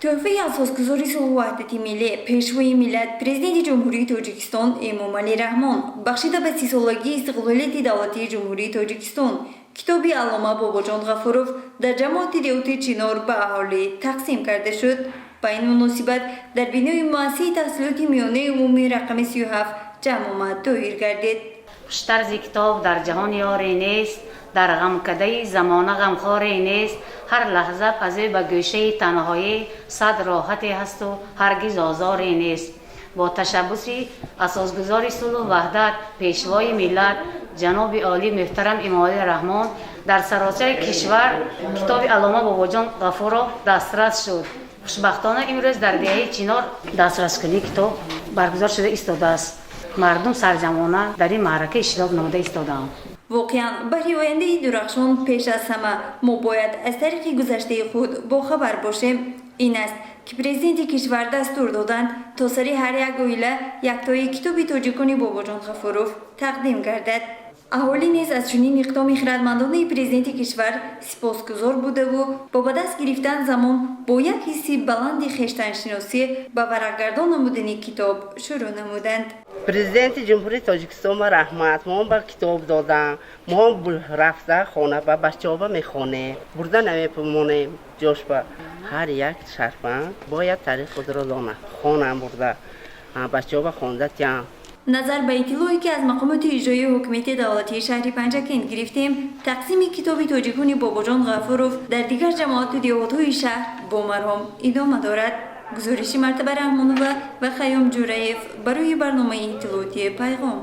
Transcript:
Тӯҳфаи асосгузори сулҳу ваҳдати миллӣ, Пешвои миллат, Президенти Ҷумҳурии Тоҷикистон Эмомалӣ Раҳмон бахшида ба 30-солагии истиқлолияти давлатии Ҷумҳурии Тоҷикистон, китоби аллома Бобоҷон Ғафуров дар ҷамоати деҳоти Чинор ба аҳолӣ тақсим карда шуд. Ба ин муносибат дар бинои муассисаи таҳсилоти миёнаи умумии рақами 37 ҷамъомад доир гардид. Хуштар зи китоб дар ҷаҳон ёре нест, дар ғамкадаи замона ғамхоре нест. Ҳар лаҳза пазӣ ба гӯшаи танҳоӣ, сад роҳате ҳасту ҳаргиз озоре нест. Бо ташаббуси асосгузори сулҳу ваҳдат, Пешвои миллат, ҷаноби олӣ муҳтарам Эмомалӣ Раҳмон, дар саросари кишвар китоби аллома Бобоҷон Ғафуров дастрас шуд. Хушбахтона, имрӯз дар деҳаи Чинор дастраскунии китоб баргузор шуда истодааст. Мардум сарҷамъона дар ин маърака иштирок намуда истодаанд. Воқеан, баҳри ояндаи дурахшон пеш аз ҳама мо бояд аз таърихи гузаштаи худ бохабар бошем. Ин аст, ки президенти кишвар дастур доданд, то сари ҳар як оила яктои китоби тоҷикони Бобоҷон Ғафуров тақдим гардад. Аҳолӣ низ аз чунин иқдоми хирадмандонаи президенти кишвар сипосгузор будаву бо ба даст гирифтан замон бо як ҳисси баланди хештаншиносӣ ба варақгардон намудани китоб шурӯъ намуданд. Президенти Ҷумҳурии Тоҷикистон ба раҳмат, мо ба китоб додам. Мо рафта хона ба бачаҳо мехонем, бурда намемонем. Ҷошба ҳар як шаҳрванд бояд таърихи худро донад, хонам, бурда бачаҳо хонда тиям. Назар ба иттилоъе, ки аз мақомоти иҷроии ҳукумати давлатии шаҳри Панҷакент гирифтем, тақсими китоби тоҷикони Бобоҷон Ғафуров дар дигар ҷамоату деҳотҳои шаҳр бо маром идома дорад. Гузориши Мартаба Раҳмонова ва Хайём Ҷураев барои барномаи иттилоотии Пайғом.